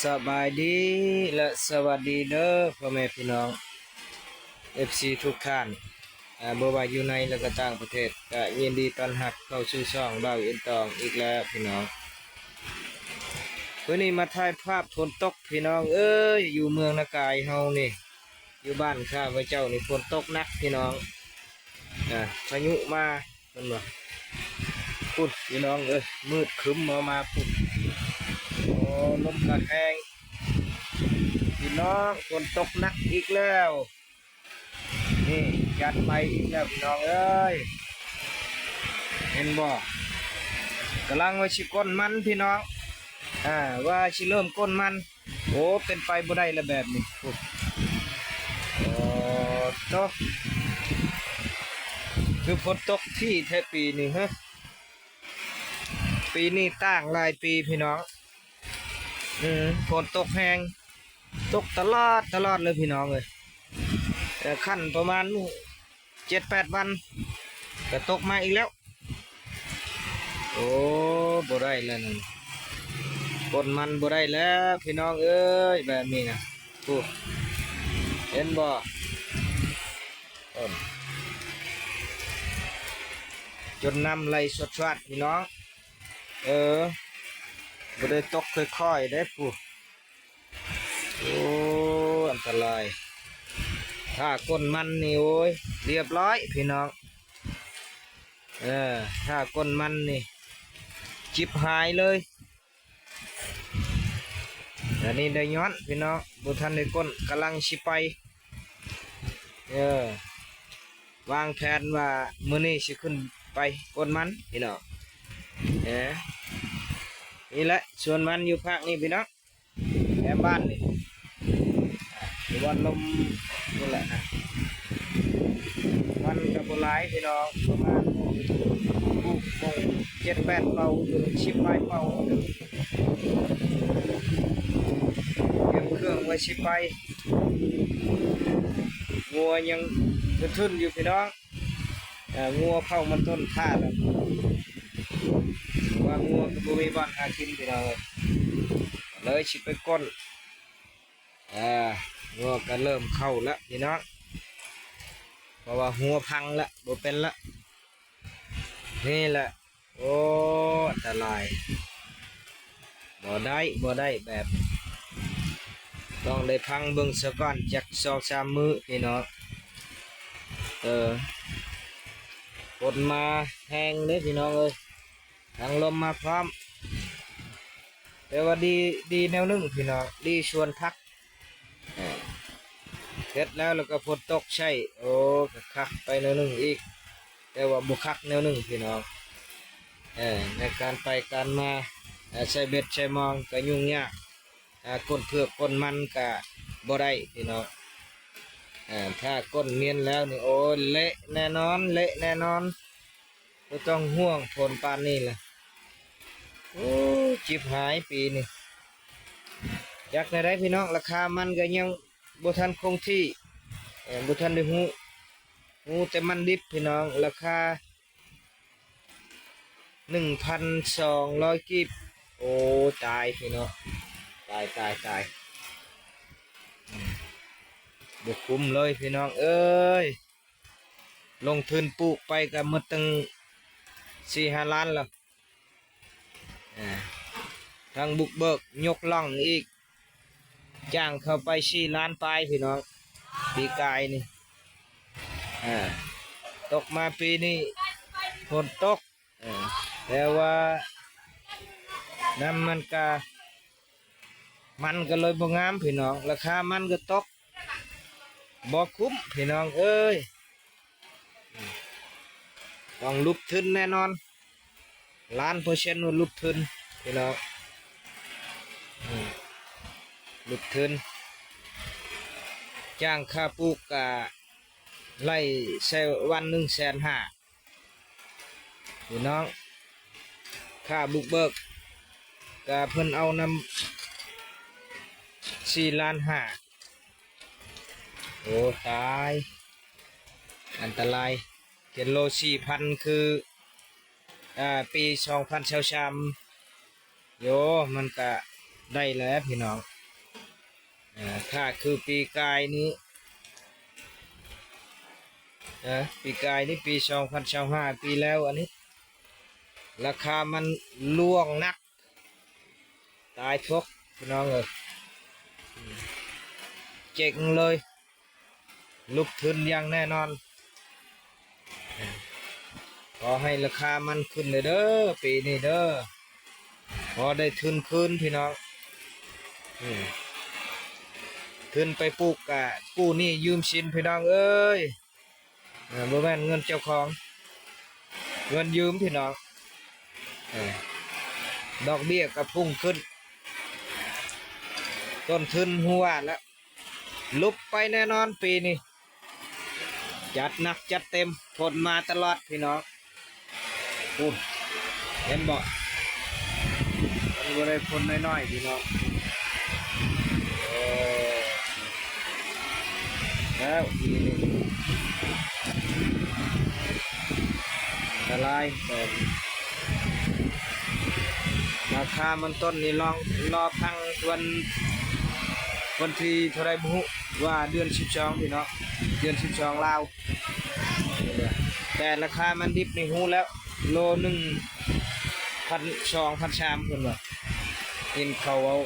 ສະບາຍດີ ແລະ ສະຫວັດດີເດີພໍ່ແມ່ພີ່ນ້ອງ ເອັຟຊີ ທຸກທ່ານ ອາ ບໍ່ວ່າຢູ່ໃນ ແລະ ກໍຕ່າງປະເທດ ກະຍິນດີຕ້ອນຮັບເຂົ້າສູ່ຊ່ອງບ່າວເອັນຕອງອີກແລ້ວພີ່ນ້ອງ. ມື້ນີ້ມາຖ່າຍພາບຝົນຕົກພີ່ນ້ອງເອີຍ ຢູ່ເມືອງນາກາຍເຮົານີ້ ຢູ່ບ້ານຂ້າພະເຈົ້ານີ້ຝົນຕົກໜັກພີ່ນ້ອງ ອາ ພາຍຸມາ ເຫັນບໍ່ ພຸ້ນພີ່ນ້ອງເອີຍ ມືດຄຶ້ມມາ ມາພຸ້ນ. ໂອ້ ລົມກະແຮງພີ່ນ້ອງ ຝົນຕົກໜັກອີກແລ້ວ ນີ້ ຈັດໄປອີກແລ້ວພີ່ນ້ອງເອີຍ ເຫັນບໍ່ ກຳລັງວ່າຊິກົ້ນມັນພີ່ນ້ອງ ອາ ວ່າຊິເລີ່ມກົ້ນມັນ. ໂອ້ ເປັນໄປບໍ່ໄດ້ລະແບບນີ້ ໂອ້ ໂອ້ໂຕ ຄືຝົນຕົກຖີ່ແທ້ປີນີ້ ຮະ ປີນີ້ຕ່າງຫຼາຍປີພີ່ນ້ອງ ອືມ ຝົນຕົກແຮງ ຕົກຕະຫຼອດ ຕະຫຼອດເລີຍພີ່ນ້ອງເອີຍ ແຕ່ຂັ້ນປະມານມື້ ເຈັດແປດວັນກະຕົກມາອີກແລ້ວ. ໂອ້ ບໍ່ໄດ້ແລ້ວນັ້ນ ກົ້ນມັນບໍ່ໄດ້ແລ້ວພີ່ນ້ອງເອີຍ ແບບນີ້ນະ ໂອ້ ເຫັນບໍ່ ໂອ້ ຈົນນ້ຳໄຫຼຊວດໆ ພີ່ນ້ອງ ເອີ ບໍ່ໄດ້ຕົກຄ່ອຍໆ ເດ້ ຜູ້ ໂອ້ ອັນຕະລາຍ ຖ້າກົ້ນມັນນີ້ ໂອ້ຍ ລຽບຮ້ອຍພີ່ນ້ອງ ເອີ ຖ້າກົ້ນມັນນີ້ ຈິບຫາຍເລີຍ. ອັນນີ້ໄດ້ຍ້ອນພີ່ນ້ອງ ບໍ່ທັນໄດ້ກົ້ນ ກຳລັງຊິໄປ ເອີ ວາງແຜນວ່າມື້ນີ້ຊິຂຶ້ນໄປກົ້ນມັນພີ່ນ້ອງ ເອີ ນີ້ແຫຼະສວນມັນຢູ່ພາກນີ້ພີ່ນ້ອງ. ແຖມບ້ານນີ້ ຢູ່ບ່ອນລົມພຸ້ນແຫຼະນະ ມັນກະບໍ່ຫຼາຍພີ່ນ້ອງ ປະມານ ປູກໝ່ອງເຈັດແປດເປົາ ສິບປາຍເປົາ ກຽມເຄື່ອງໄວ້ຊິໄປ ງົວຍັງທຶ່ນໆ ຢູ່ພີ່ນ້ອງ. ເອີ ງົວເຂົ້າມາຕົ້ນທ່າແລ້ວ ວ່າງົວກໍບໍ່ມີບ່ອນຫາກິນພີ່ນ້ອງເອີຍ ເລີຍຊິໄປກົ້ນ ເອີ ງົວກໍເລີ່ມເຂົ້າແລ້ວພີ່ນ້ອງ ເພາະວ່າຫົວພັງແລ້ວ ບໍ່ເປັນແລ້ວ ນີ້ແຫຼະ. ໂອ້ ອັນຕະລາຍ ບໍ່ໄດ້ ບໍ່ໄດ້ແບບ ຕ້ອງໄດ້ຟັງເບິ່ງສາກ່ອນຈັກສອງສາມມື້ພີ່ນ້ອງ ເອີ ຝົນມາແຮງເດ້ພີ່ນ້ອງເອີຍ ທັງລົມມາພ້ອມ ແຕ່ວ່າດີ ດີແນວໜຶ່ງພີ່ນ້ອງ ດີສວນຜັກ ເຮັດແລ້ວ ແລ້ວກໍຝົນຕົກໃສ່ ໂອ້ ກໍຄັກໄປແນວໜຶ່ງອີກ ແຕ່ວ່າບໍ່ຄັກແນວໜຶ່ງພີ່ນ້ອງ ເອີ ໃນການໄປການມາ ເອີ ໃສ່ເບັດໃສ່ມອງກໍຫຍຸ້ງຍາກ ຖ້າກົ້ນເຜືອກກົ້ນມັນກໍບໍ່ໄດ້ພີ່ນ້ອງ ເອີ ຖ້າກົ້ນມຽນແລ້ວນີ້ ໂອ້ ເລະແນ່ນອນ ເລະແນ່ນອນ ບໍ່ຕ້ອງຫ່ວງຝົນປານນີ້ລະ ໂອ້ ຈິບຫາຍປີນີ້ ຈັກແນວໃດພີ່ນ້ອງ ລາຄາມັນກໍຍັງບໍ່ທັນຄົງທີ່ ເອີ ບໍ່ທັນໄດ້ຮູ້ ຮູ້ແຕ່ມັນດິບພີ່ນ້ອງ ລາຄາໜຶ່ງພັນສອງຮ້ອຍກີບ ໂອ້ ຕາຍພີ່ນ້ອງ ຕາຍ ຕາຍ ຕາຍ ບໍ່ຄຸ້ມເລີຍພີ່ນ້ອງເອີຍ ລົງທຶນປູກໄປກໍໝົດຕັ້ງສີ່ຫ້າລ້ານແລ້ວ ອາ ທັງບຸກເບີກຍົກລ່ອງອີກ ຈ້າງເຂົ້າໄປສີ່ລ້ານປາຍພີ່ນ້ອງ ປີກາຍນີ້ ອາ ຕົກມາປີນີ້ຝົນຕົກ ເອີ ແຕ່ວ່ານ້ຳມັນກະ ມັນກໍເລີຍບໍ່ງາມພີ່ນ້ອງ ລາຄາມັນກໍຕົກ ບໍ່ຄຸ້ມພີ່ນ້ອງເອີຍ ຕ້ອງຫຼຸບທຶນແນ່ນອນ ລ້ານເປີເຊັນວ່າຫຼຸບທຶນພີ່ນ້ອງ ຫຼຸບທຶນ ຈ້າງຄ່າປູກກະໄລ່ໃສ່ວັນໜຶ່ງແສນຫ້າ ພີ່ນ້ອງ ຄ່າບຸກເບີກກະເພິ່ນເອົານຳສີ່ລ້ານຫ້າ ໂອ້ ຕາຍ ອັນຕະລາຍ ເກນໂລສີ່ພັນ ຄື ອາ ປີສອງພັນຊາວສາມ ໂຢ ມັນກະ ໄດ້ແລ້ວພີ່ນ້ອງ. ເອີ ຖ້າຄືປີກາຍນີ້ ເອີ ປີກາຍນີ້ ປີສອງພັນຊາວຫ້າ ປີແລ້ວ ອັນນີ້ ລາຄາມັນລ່ວງໜັກ ຕາຍພວກພີ່ນ້ອງເອີຍ ເຈັງເລີຍ ຫຼຸບທຶນຢ່າງແນ່ນອນ. ຂໍໃຫ້ລາຄາມັນຂຶ້ນເດີ ເດີ ປີນີ້ເດີ ພໍໄດ້ທຶນຄືນພີ່ນ້ອງ. ອືມ ທຶນໄປປູກກະກູ້ໜີ້ຢືມສິນພີ່ນ້ອງເອີຍ. ເອີ ບໍ່ແມ່ນເງິນເຈົ້າຂອງ ເງິນຢືມພີ່ນ້ອງ. ເອີ ດອກເບ້ຍກໍພຸ່ງຂຶ້ນ ຕົ້ນທຶນຮູ້ວ່າລະ ຫຼຸບໄປແນ່ນອນປີນີ້ ຈັດໜັກຈັດເຕັມ ຝົນມາຕະຫຼອດພີ່ນ້ອງ. ພຸ້ນ ເຫັນບໍ່? ມັນບໍ່ໄດ້ຝົນນ້ອຍໆ ພີ່ນ້ອງ. ເອີ ແລ້ວ ອັນຕະລາຍ ແຕ່ລາຄາມັນຕົ້ນນີ້ ລອງລໍຟັງວັນ ວັນທີເທົ່າໃດບໍ່ຮູ້ ວ່າເດືອນສິບສອງ ພີ່ນ້ອງ ເດືອນສິບສອງລາວ. ແຕ່ລາຄາມັນດິບນີ້ຮູ້ແລ້ວ ໂລໜຶ່ງພັນສອງ ພັນສາມ ເພິ່ນວ່າ ເຫັນເຂົາເວົ້າ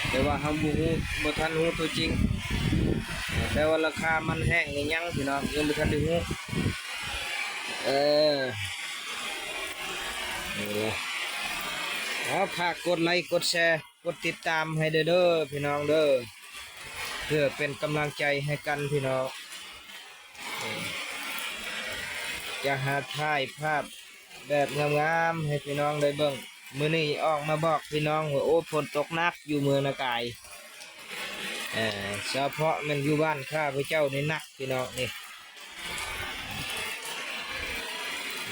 ແຕ່ວ່າເຮົາບໍ່ຮູ້ ບໍ່ທັນຮູ້ຕົວຈິງ. ແຕ່ວ່າລາຄາມັນແຫ້ງນີ້ຍັງ ພີ່ນ້ອງ ຍັງບໍ່ທັນໄດ້ຮູ້. ເອີ ນີ້ແຫຼະ ເອົາ ຝາກກົດໄລກົດແຊ ກົດຕິດຕາມໃຫ້ເດີ ເດີ ພີ່ນ້ອງເດີ ເພື່ອເປັນກຳລັງໃຈໃຫ້ກັນພີ່ນ້ອງ. ຈະຫາຖ່າຍພາບແບບງາມໆ ໃຫ້ພີ່ນ້ອງໄດ້ເບິ່ງ. ມື້ນີ້ອອກມາບອກພີ່ນ້ອງວ່າ ໂອ້ ຝົນຕົກໜັກຢູ່ເມືອງນາກາຍ. ເອີ ສະເພາະແມ່ນຢູ່ບ້ານຂ້າພະເຈົ້ານີ້ໜັກພີ່ນ້ອງ ນີ້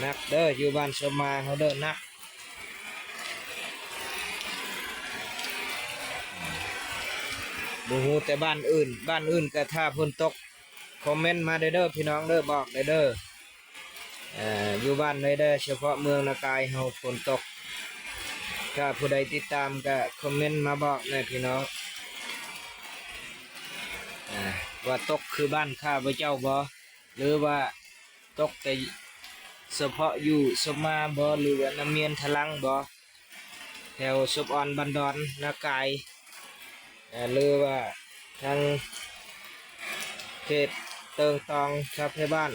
ໜັກເດີ ຢູ່ບ້ານສົມມາເຮົາເດີ ໜັກ. ບໍ່ຮູ້ແຕ່ບ້ານອື່ນ ບ້ານອື່ນກໍຖ້າຝົນຕົກ ຄອມເມັນມາເດີ ເດີ ພີ່ນ້ອງເດີ ບອກແດ່ເດີ ເອີ ຢູ່ບ້ານໃດແດ່ ສະເພາະເມືອງນາກາຍເຮົາຝົນຕົກ. ຖ້າຜູ້ໃດຕິດຕາມກໍຄອມເມັນມາບອກແດ່ພີ່ນ້ອງ ເອີ ວ່າຕົກຄືບ້ານຂ້າພະເຈົ້າບໍ່ ຫຼືວ່າຕົກແຕ່ສະເພາະຢູ່ສົມມາບໍ່ ຫຼືວ່ານ້ຳມຽນທະລັງບໍ່ ແຖວສົບອອນ ບ້ານດອນ ນາກາຍ ເອີ ຫຼືວ່າທາງເຂດເຕີງຕອງ ຊາວໄທບ້ານ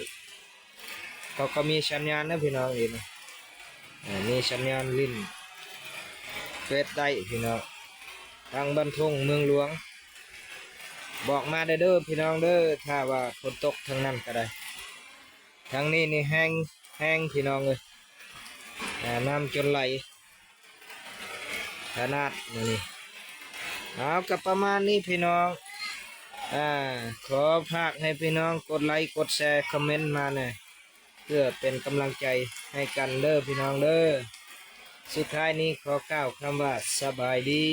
ເຂົາກໍມີສັນຍານນະພີ່ນ້ອງເອີຍ ເອີ ມີສັນຍານຫຼິ້ນເຟສໄດ້ພີ່ນ້ອງ. ທາງບ້ານທົ່ງເມືອງຫຼວງ ບອກມາໄດ້ເດີພີ່ນ້ອງເດີ ຖ້າວ່າຝົນຕົກທາງນັ້ນກໍໄດ້. ທາງນີ້ນີ້ແຮງ ແຮງພີ່ນ້ອງເອີຍ ອາ ນ້ຳຈົນໄຫຼຂະໜາດນີ້. ເອົາ ກໍປະມານນີ້ພີ່ນ້ອງ ອາ ຂໍຝາກໃຫ້ພີ່ນ້ອງກົດໄລ ກົດແຊ ຄອມເມັນມາແດ່ ເພື່ອເປັນກຳລັງໃຈໃຫ້ກັນເດີພີ່ນ້ອງເດີ. ສຸດທ້າຍນີ້ຂໍກ່າວຄຳວ່າ ສະບາຍດີ.